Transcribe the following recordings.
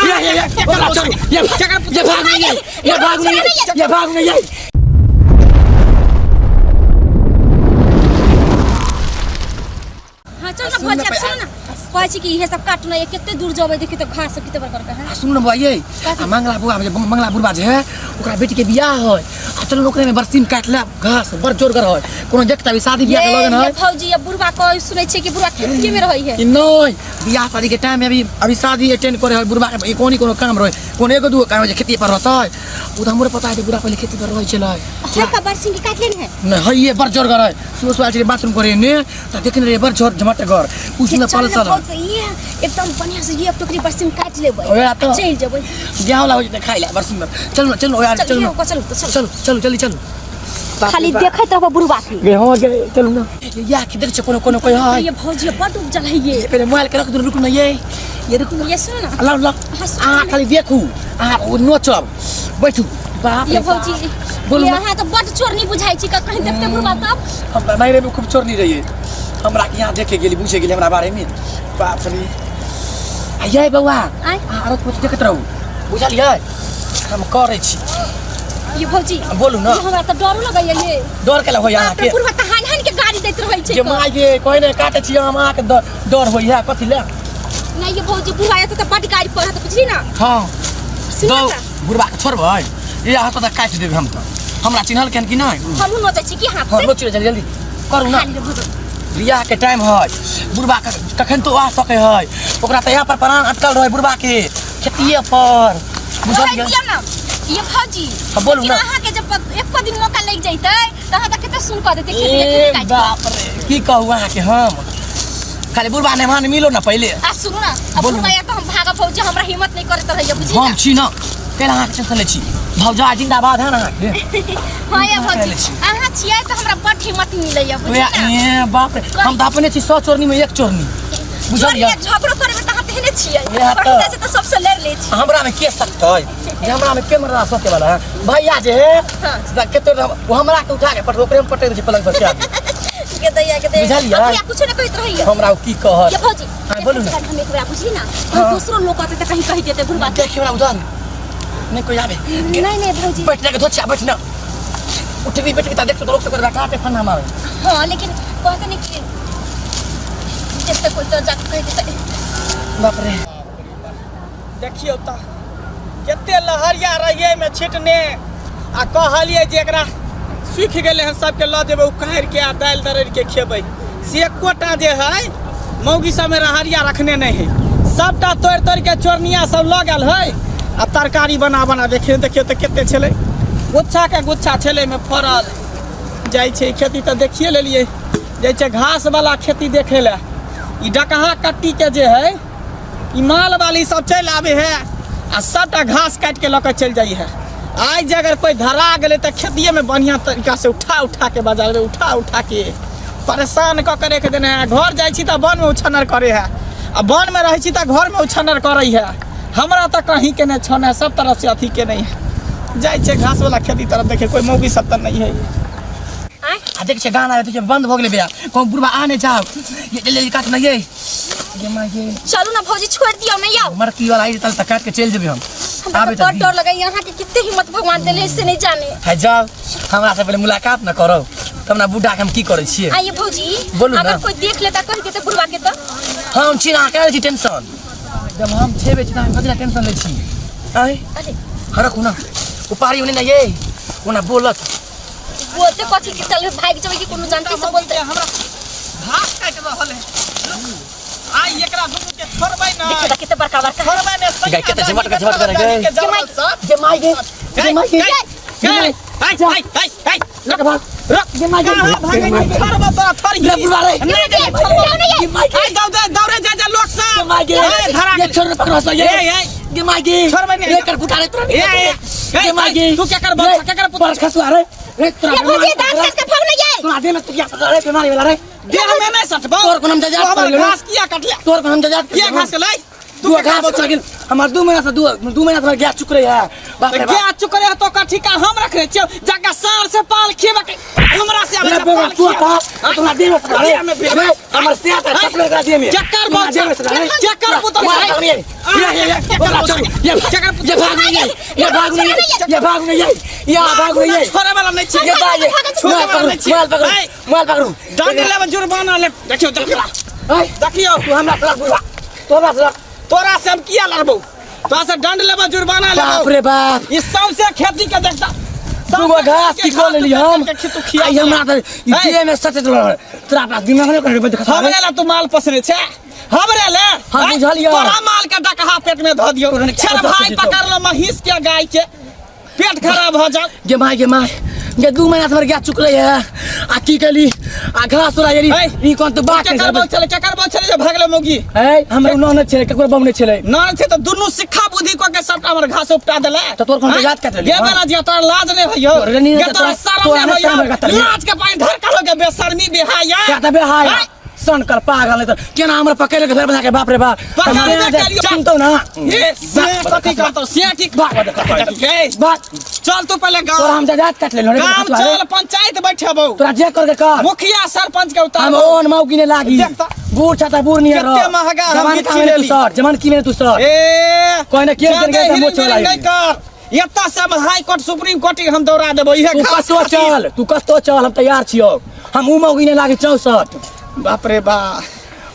ये ये ये ओकरा छोड़ू ये ये भाग नहीं ये ये भाग नहीं ये भाग नहीं ये। हाँ चल ना भौजी, अब सुन ना, कहै छी कि इहे सब काटू ना, ये कते दूर जेबै, देखी तऽ घास सब कते बड़का बड़का है। आ सुन न बौआ ये, आ मंगला बुआ जे, मंगला बुढ़बा जे है, ओकरा बेटी के बियाह है, आ चलू ओकरे में बरसीन काट लेब, घास बड़ जोरगर है, कोनो देखता भी शादी बियाह के ये लगन है। ये भौजी, ये बुढ़बा कह सुनै छियै कि बुढ़बा खेतिए में रहै है। कि नहीं, बियाह शादी के टाइम में अभी अभी शादी अटेंड करे है बुढ़बा के, कोनी कोनो काम रहे, कोनो एगो दूगो काम है जे खेती पर रहतै, उ त हमरो पता है जे बुढ़ा पहिले खेती पर रहै छलै। है का बरसीन के काट लेने है? नहीं है, ये बड़ जोरगर है, सुबह सुबह आयल छलै बाथरूम करे ने त देखने रहियै बड़ जोर झमटगर, उ सुन चल पल ना चल। भौजी, ये एकदम बढ़िया से ये टोकरी बरसीन काट लेबै। ओए आ तो। चलि जेबै। गेहूं ला हो जेतै खाइ ला बरसीन में। चलू ना, चलू यार, चल, चलू ना। ये चलू तो, चलू। चलू, चलू, जल्दी चलू। खाली देखैत रहबो बुढ़बा के। गे हो गे, चलू ना। ये या के देख कोनो कोनो कोई है। ये भौजी बड उपजल है ये। ये पहले मोबाइल के रख दू, रुकू ना ये। ये रुकू ना। ये सुनो ना। लाओ, लाओ। हाँ, सुनो अहाँ ना। खाली देखू, अहाँ ओ नोचब, बैठू। बाप ये रे बाप। भौजी, बोलू ये ना। अहाँ तो बड चोरनी बुझाइ छी, कहीं देखते बुढ़बा तब। हम तऽ नहीं रे, खूब चोरनी रहिए, हमरा के यहाँ देखे गेली, बुझे गेली हमरा बारे में। बाप रे। आ ये बौआ, आँय? अहाँ आरो कुछ देखैत रहू, बुझलियै? हम करै छी। ये भौजी, बोलू ना। ये हमरा तऽ डरो लगैया ये। डर केला होइया बाप रे, अहाँके? बुढ़बा तऽ हानि हानि के गाड़ी दैत रहै छै। जे माय गे, कोइ नहि काटै छी हम, अहाँके डर होइया कथी लए? नहीं ये भौजी, बुढ़बा एतऽ तऽ बड गाड़ी पढ़त, बुझली ना? हाँ। सुन दौ, ना। बुढ़बा के छोड़बै? ये हाथ तऽ काटि देबै हम तऽ। हमरा चिन्हल केहन कि नहि? हमहूँ नोचै छी कि हाथ हाँ, से? नोचि ले, जल्दी, जल्दी। करू ना। खाली रे भौजी। बियाह के टाइम है, बुढ़बा के कखन तो आ सके है, ओकरा तऽ यहाँ पर प्राण अटकल रहे बुढ़बा के खेतिए पर, बुझलियै? रहै दियौ ना। ये भौजी, हाँ, बोलू लेकिन ना। अहाँके जब एको दिन मौका लागि जैतै तऽ अहाँ तऽ कते सुन कऽ देतै खेती के ए खेती काटि कऽ। बाप रे, की कहू अहाँके हम, खाली बुढ़बा नेमान मिलो ना पहिले। आ सुनू ना, अब बोलू बुढ़बा ना। या तऽ हम भागब भौजी, हमरा हिम्मत नहि करैत रहैया, बुझली हम ना? छी ना, कैला अहाँके टेंशन लै छी, भौजा जिंदाबाद है ना अहाँके। हाँ ये कहाँ भौजी, लै छी? अहाँ छियै तऽ हमरा बड हिम्मत मिलैया, बुझली ओए, ना? ए बाप रे, हम तऽ अपने छी 100 चोरनी में 1 चोरनी, बुझलियै? चोरनी झगड़ो करबै तऽ अहाँ तेहने छियै। इएह तऽ। बढ़िया से तऽ सबसँ लड़ि लै छी। हमरा में के सकतै? जे हमरा में के मरदा सके वाला है? भैया जे है, हाँ। से कते रह-, ओ हमरा के उठा के पट-, ओकरे में पटक दै छै पलंग पर से आके। के दैया, के दैया। बुझलियै? अब भैया कुछो नहि कहैत रहैया। हमरा ओ की कहत? ये भौजी, हाँ, बोलू ना। हम एक बेरा बुझली ना, हाँ। दोसरो लोग कहतै तऽ कहीं कहि देतै बुढ़बा के। देखियौ हमरा उधर। नहीं कोई आवे। नहीं, नहीं, भौजी। बैठ जाके धोचिया, बैठ ना। उठबी, बैठबी, ता देखतो तो लोग सब बैठा के फन्ना मारे। हाँ, लेकिन कहते नहीं कि देखते कोई तो जाके कहि देतै। बाप रे। देखियौ तऽ कते लहरिया रहियै में छिटने, आ कहलियै जे एकरा सूखि गेलै हन, सबके लऽ जेबै उखाड़ि के आ दालि दरड़ि के खेबै, से एकोटा जे है मौगी सबमे रहरिया रखने नहि है, सबटा तोड़ि तोड़ि के चोरनिया सब लऽ गेल है आ तरकारी बना बना देखियौ, देखियौ तऽ कते छलै, गुच्छा के गुच्छा छलै मे फड़ल। जाइ छै खेती तऽ देखिए लेलियै, जाइ छै घास वाला खेती देखै लए। ई डकहा कट्टी के जे है ई माल वाली सब चलि आबै है आ सबटा घास काटि के लऽ के चलि जाइ है। आइ जे अगर कोई धरा गेलै तऽ खेतिए में बढ़िया तरीका से उठा उठा के बजारबै, उठा उठा के परेशान कऽ के राखि देने है। घर जाइ छी तऽ वन में उछन्नर करै है, आ वन में रहै छी तऽ घर में उछन्नर करै है। हमरा तऽ कहीं के नहि छन है, सब तरफ से अथी के नहि है। जाइ छै घास वाला खेती तरफ देखे, कोई मौगी सब तऽ नहि है। आ देख छै गाना आबै छै, बंद भऽ गेलै बिया, कहूँ बुढ़बा आ नहि जाओ। ये जल्दी जल्दी काट ना ये। ये माँ ये। चलू ना भौजी, छोड़ दियौ नहीं आओ। मरती वाला आई तल तक काट के चल जेबै हम। हमरा आबे तऽ तऽ बड़ दी। डर लगैया, अहाँके कते हिम्मत भगवान देले से नहीं जाने। है जाओ, हमरा से पहिले मुलाकात न करो तब ना बुढ़ा के हम की करै छियै। आइए भौजी, बोलू ना। अगर कोई देख लेता कहि देते बुढ़वा के तऽ। हम छी ना, अहाँ केना लै छी टेंशन? जब हम छेबे छी तऽ अहाँ कथी लए टेंशन लै छी? आँय? अरे। हाँ, रखू ना। उपारी ओने ना ये, ओना बोलत। बोलते कथी के चल भागि जेबै कि कोनो जानते से बोलते। हमरा घास काटि रहल है। आइ एकरा दुनू के छोड़बै ना। देखियौ तऽ कते बड़का बड़का। छोड़बै ने, सैया गाय कते झमट के झमट दही करे के गई। जमल सब। गे माय गे, गे माय गे, गे माय। हाय, हाय, हाय, हाय। रख भाग। रख। गे माय गे। कहाँ भागै छी? छोड़बै तोरा थोड़ी। रे बुढ़वा रे। नहि, नहि, छोड़बै। गे माय गे। आइ दौड़े, दौड़े जा जा लोक सब। गे माय गे। ए, धरा ये छोड़ रे, पकड़ो से, ये। ए, ए। गे माय गे। छोड़बै नहि। रे, कर फुटा रे, तोरा ए, ए, ए, गे माय गे। तू केकर बच्चा, रे, केकर पुत्र? पर खसुआ रे। रे, तोरा ये भौजी, बीमारी दाँत रे। काट के भाग नहि जाय। तोरा देह में तुरिया पकड़ रे, बीमारी वाला रे। देह में नहि सटबौ। तोर कोनो हम जजात तू हमर कर लेबै। घास किया कटले? तोर कोनो हम जजात कर किया लेबै। घास के लै? तू घास चल गेल। हमर 2 महीना से 2 महीना से हमर गैस चुक रही है। बाप रे बाप। गैस चुकरे है तो का ठीका हम रखने छियो जाके सार से पाल खिएबा के हमरा से आबै रे छै बौआ पाल तू खिएबा। आता तोरा देह में सदा रे। देह में अबे, हमर से आता चपले एकरा देह में। केकर तोरा देह में सदा रे। केकर पुतल मार छै? पकड़ी। ये ये ये ओकरा छोड़। ये ये भाग नहीं ये ये भाग नहीं ये भाग नहीं ये ये भाग नहीं ये छोड़े वाला नहीं छियै। ये भाग ये छोड़े मोबाइल वाला पकड़ू नहीं छियै। मोबाइल पकड़ू ऐ, मोबाइल पकड़ू। दंड लेबै जुर्माना लेब। देखियौ देखियौ ऐ, देखियौ। तू हमरा सड़क बुढ़वा तू हमरा सड़क। तोरा से हम किया लड़बौ? तोरा से दंड लेबै जुर्माना बाप लेबौ। रे बाप। ई सौंसे खेती के देखता दूगो घास की को लेली हम। तू खिया आई हमरा तऽ ई ऐ। देह में सचेत रह तोरा पास दिमाग नहीं करे बंद खसा हमरे ला तू माल पोसने छे हमरे ले? हाँ, आँय, बुझलियौ। तोरा माल के डकहा पेट में धऽ दियौ। तोरा ने छल क्या भाई जेतौ? पकड़ लो महींस के गाय के पेट खराब हो जाओ। गे माय गे माय गे 2 महीना से हमर गैस चुकले है आ की केली आ घास तोरा एली। ऐ, ई कोन तू बात केकर बहु छलै? केकर बहु छलै जे भागले मौगी? ए हमरा नौ नहि छलै ककरो बम नहि छलै। ना छै तऽ दुनू सिक्खा बुद्धि कऽ के सबटा हमर घास उपटा देले। तऽ तोर कोन आँय? जात काटि लेली? गे बेला जिया तोरा लाज नहि होइयौ? तोरा नहि गे तोरा तोरा- शरम तोरा नहि नहि शरम होइयौ? होइयौ। लाज के पानि ढरकल हो के बेशर्मी बेहाया। क्या तऽ बेहाया आँय? सन कर पागल नहीं तऽ केना हमरा पकड़ के घर बना के बाप रे बाप। पकड़ हम के केना करियौ। सुनतौ ना। ए से कथी करतौ से की भाग ए, बात चल तू पहले तोरा गाँव हम जात काट लेलो रे गाँव खसुआ रे। चल पंचायत बैठेबौ। तोरा जे कर के कर। मुखिया सरपंच के हम उतारबौ। ओन माउ किने लागी। देख तऽ। बूढ़ छता बूढ़ नियर कते महगा हम जवान गिट्टी का मेरे तू लेली। सर जवान की मेरे तू सर ए कोई ना केस जादे कर गया हिरिंग मोछ वाला बिरिंग नहीं कर एतऽ से हम हाई कोर्ट सुप्रीम कोर्ट के हम दौड़ा देबौ इहे तू घास कतो खातिर। चल तू कतो चल हम तैयार छियौ हम उ मौगी ने लागी 64। बाप रे बा।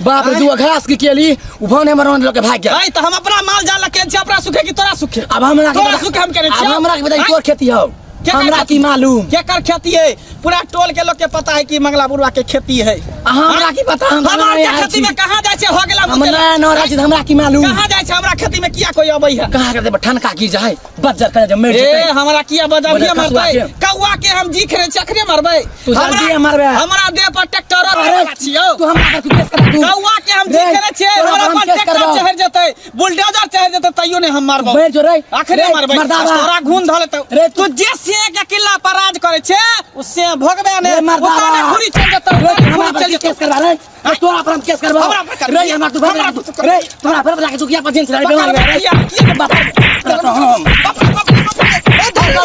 बाप रे दुआ घास की केली उ भने हमर रोन लके भाग गेल। ऐ तऽ हम अपना माल जाल लके छी अपना सुखे कि तोरा सुखे? अब हमरा के तोरा बता- सुखे हम केने अब छियौ? हमरा के बताई आँय? तोर खेती हौ केकर हमरा खेती? की मालूम केकर खेती है? पूरा टोल के लोग के पता है कि मंगला बुढ़वा के खेती है। आ हमरा की पता हम हमार नया के आयल खेती छी। में कहाँ जाइ छै हो गेला हम मुते नया नया छी हमरा की मालूम कहाँ जाइ छै? हमरा खेती में किया कोई अबै है? कहाँ के देब ठनका गिर जाए बज्जर कर मर ए जेतै। हमरा किया बजाबिए बड़ा खसुआ मरतै के। कौआ के हम जीख रे चखरे मरबै। तू जल्दीए मरबै। हमरा देह पर ट्रैक्टर अरे, छियौ। तू हमरा पर केस करा तू। कौआ के हम रे, जीख रे छियै तोरा हमरा पर हम पर केस ट्रैक्टर करबौ। चढ़ जेतै बुलडोजर चढ़ जेतै तैयो नहि हम मारबौ। मर जो रे। अखने रे, मारबै। मर्दाबा। तोरा घून धऽ लेतौ। रे, तू जे सिंह के किला पर राज करे छै उ सिंह भोगबे ने रे, मर्दाबा। उतारे घुरी चल जेतौ रे, उतारे हमरा घुरी पर चल जेतौ। केस करबा रे। रे, तोरा पर हम केस करबा। हमरा पर करबी। रे हमरा तू हमरा हमरा पर रे तोरा पर लाके चुकिया पर जेंस रे पकड़ बेमारी रे। किया किया बाप रे, तोरा तो हम बाप रे बाप रे बाप रे ए धर लोक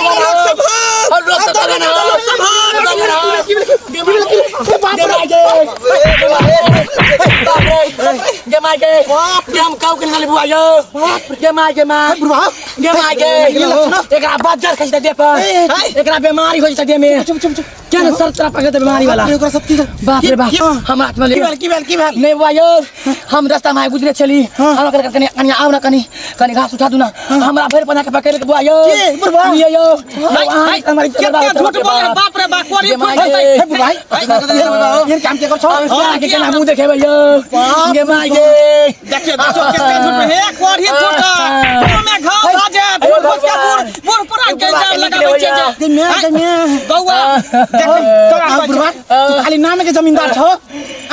सभा और लोक सभा ना। लोक सभा। एकरा बज्जर खसि दे पर एकरा बीमारी हो जेतै देह में क्या ना सर तरफ पकड़ बीमारी वाला। बाप रे बाप हम हाथ में ले की भेल की भेल की भेल? नहीं बुआ यौ हम रास्ता में गुजरे छली हम ओकरा कनि कनि आउ ना कनि कनि घास उठा दू ना हमरा भरि बना के पकड़ के बुआ यौ के, बुढ़बा? ये यौ हाय, हाय, केते झूठ बोले बाप रे बाप कोरी फूट होतै। हे बुढ़ाई ये काम के कर छौ हम सारा के केना मुंह देखेबै यौ गे माय गे। देखियो देखियो केते झूठ हे कोरी फूट मुंह में घाव भ जाए फूट फूट के बूढ़ बूढ़ पुरान के इल्जाम लगाबै छै जे बौआ देख तोरा आ बुढ़वा तू खाली नाम के जमींदार छौ।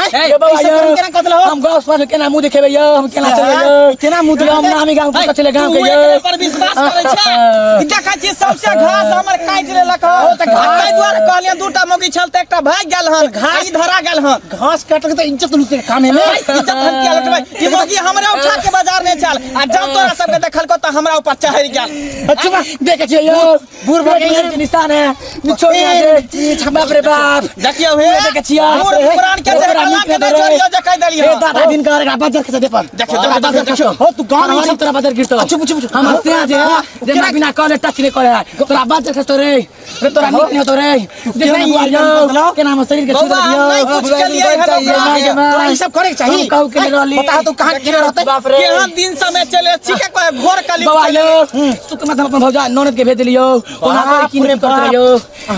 ये बौआ ऐसे यौ करी केना कतल हो? हम गाँव समाज में केना मुंह देखेबै यौ हम केना चलबै यौ केना मुंह यौ, हम नामी गाँव के चले गाँव तू के एकरे यौ पर विश्वास करै छै? ई देखै छी सबसे घास हमर काटि लेलक हन तऽ घास- ताहि दुआरे कहलियै दूटा मौगी छल तऽ एकटा भागि गेल हन घास धरा गेल हन। घास काटल के तऽ इज्जत लूटे के काम है ने। इज्जत हम किया लुटबै? ई मौगी हमरे उठा के बाजार नहि चल आ जब तोरा सबके देखलको तऽ हमरा ऊपर चढ़ि गेल। चुप देखे छियै यौ बूढ़ भऽ के निशान है निछोड़ दे बाप रे बाप। देखियौ हे देखे छियै बूढ़ पुरान के जे ओकरा कलंक नीक नहि रे। छोड़ियौ जे कहि देलियै। हे दादा दिन कर एकरा बज्जर खसा दे पर। देखियौ, देखियौ, बज्जर देखियौ। खसो हो तू गाँव में हमारी तोरा बज्जर गिरतो। चुप चुप चुप। हमर से जे है जे हमरा बिना कहले टच नहीं करे है तोरा बज्जर खसतो रे रे तोरा नीक नहीं होतो रे देख ना बुआ यौ केना हमर शरीर के छू बौआ, हम नहि कुछ केलियै हन ओकरा। तोरा ई सब करे के चाही। हम कहू के नहि रहली। बता तू कहाँ केने रहतै? बाप रे केहन दिन समय चले ठीके कहे घोर कलयुग बाबा चले। यौ सुख मत हम अपन भौजा ननद के भेज देलियौ ओना कोई की नहीं करत रहियौ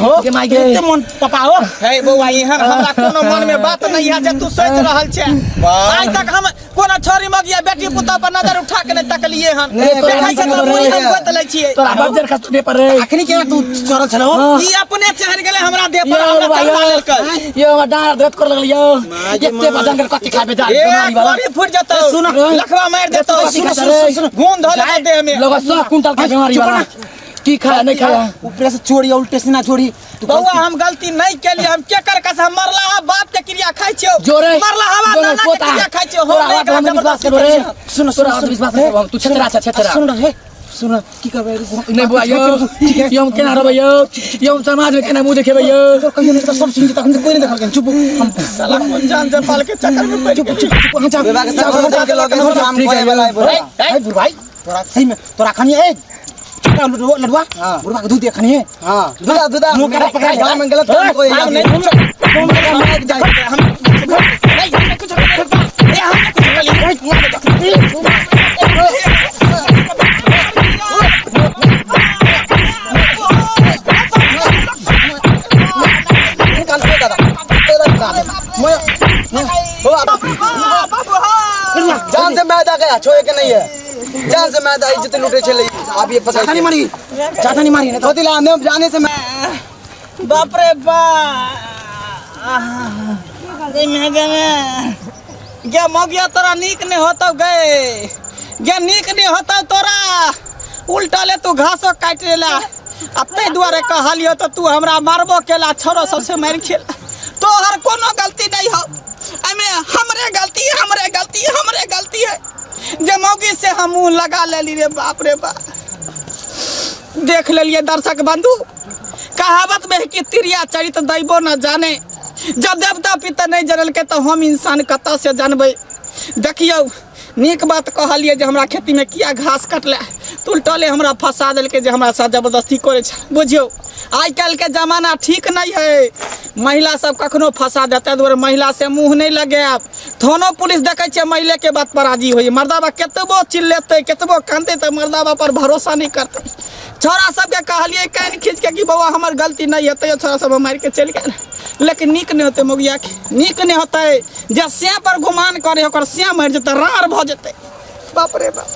हो गे माय गे। एते मन पपा हो। हे बौआ एहन हमरा कोनो मन में बात नहीं है जे तू सोच रहल छे। आइ तक हम कोनो छोरी मगिया बेटी पुतोह पर नजर उठा के नहीं तकलिए हन। रे, तोरा देखै छै नीक तऽ नहि मुड़ी रे। हम गोत लै छियै। तोरा बज्जर खसतो दे पर रे। अखनी केना तू चढ़ल छलहो? ई अपने चढ़ गेलै हमरा देह पर यौ हमरा बाबा चढ़ा यौ लेलकै। यौ हमर डाँड़ दर्द कर लगल यौ एते वजन कर कथी खाबे जा ए बीमारी वाला कोरी फूट जतौ सुन। लखवा मारि देतौ सुन, सुन, सुन, सुन गुण धऽ लेतौ देह में लोग 100 कुंटल के बीमारी वाला। की खाया नहीं खाया ऊपर से चोरी उल्टे से ना चोरी तू बौआ हम गलती नहीं केलिए हम केकर कसम मरला हा बाप के क्रिया खाइ छियो जोरे मरला हवा जोरे नाना के पोता क्रिया खाइ छियो तोरा हम नहीं बात हम एकरा विश्वास जबरदस्ती करबो रे खाइ छियो। सुन तोरा बात विश्वास नहीं करबो हम। तू छेछरा छ छेछरा सुन रे सुन की करबै नहीं बुआ यो यो हम केना रहबै यो यो हम समाज में केना मुंह देखेबै यो तोर कहियो नहीं तो सब सुन जेतै, अखन तऽ कोइ नहीं देखलकै चुप हम साला कोन जान से पाल के चक्कर में पड़ चुप गेली। चुप चुप हाँ जा विवाह के साथ साथ के लगे काम ठीक है, करे वाला है बुढ़वा। ए बुढ़ भाई तोरा सही में तोरा खानी ए छोटा लडुआ लडुआ हाँ। बुढ़वा के दूध दे खानी है हाँ दूधा दूधा मुंह के पकड़ा गाँव में गलत काम कोई हम नहीं हम नहीं हम नहीं हमने कुछ नहीं ए हमने कुछ नहीं निकाल दे दादा दे दादा मैं हो बाबू हाँ जान से मैदा गया छोए के नहीं है जान से मैदा इज्जत लूटे चले आप ये पता ज्यादा नहीं मारी ज्यादा नहीं मारी नहीं तो होती ला मैं जाने से मैं बाप रे बाप में गे मगिया तोरा नीक नहीं होतौ गे गे नीक नहीं होतौ तोरा उल्टा ले तू घासो काटि लेला आ ताहि दुआरे कहलियो तऽ तू हमरा मारबो केला छोरो सबसे मारि खेला तोहर कोनो गलती नहीं हो एहिमे हमरे गलती हमरे गलती हमरे गलती है जे मौगी से हम मुँह लगा लेली रे बाप रे बाप देख लेलिए दर्शक बंधु कहावत में है कि तिरिया चरित दैबो न जाने जब देवता पिता नहीं जानलकै तऽ हम इंसान कतऽ से जानबै देखियौ नीक बात कहलियै जे हमरा खेतीमे किया घास कटलै तऽ उल्टले हमरा फंसा देलकै जे हमरा साथ जबरदस्ती करै छै बुझियौ आइ काल्हिके जमाना ठीक नहि है महिला सब कखनो फंसा देतै ताहि दुआरे महिला से मुँह नहि लगायब थानो पुलिस देखै छियै महिलेके बात पर राजी होइए मर्दाबा कतबो चिल्लेतै कतबो कानतै तऽ मर्दाबा पर भरोसा नहि करतै छौड़ा सबके कहलियै कान खींचके कि बौआ हमर गलती नहि है तैयो छौड़ा सब मारिके चलि गेल लेकिन नीक नहि होतै मौगियाके नीक नहि होतै जे से पर गुमान करे ओकर से मरि जेतै राड़ भऽ जेतै बाप रे बाप।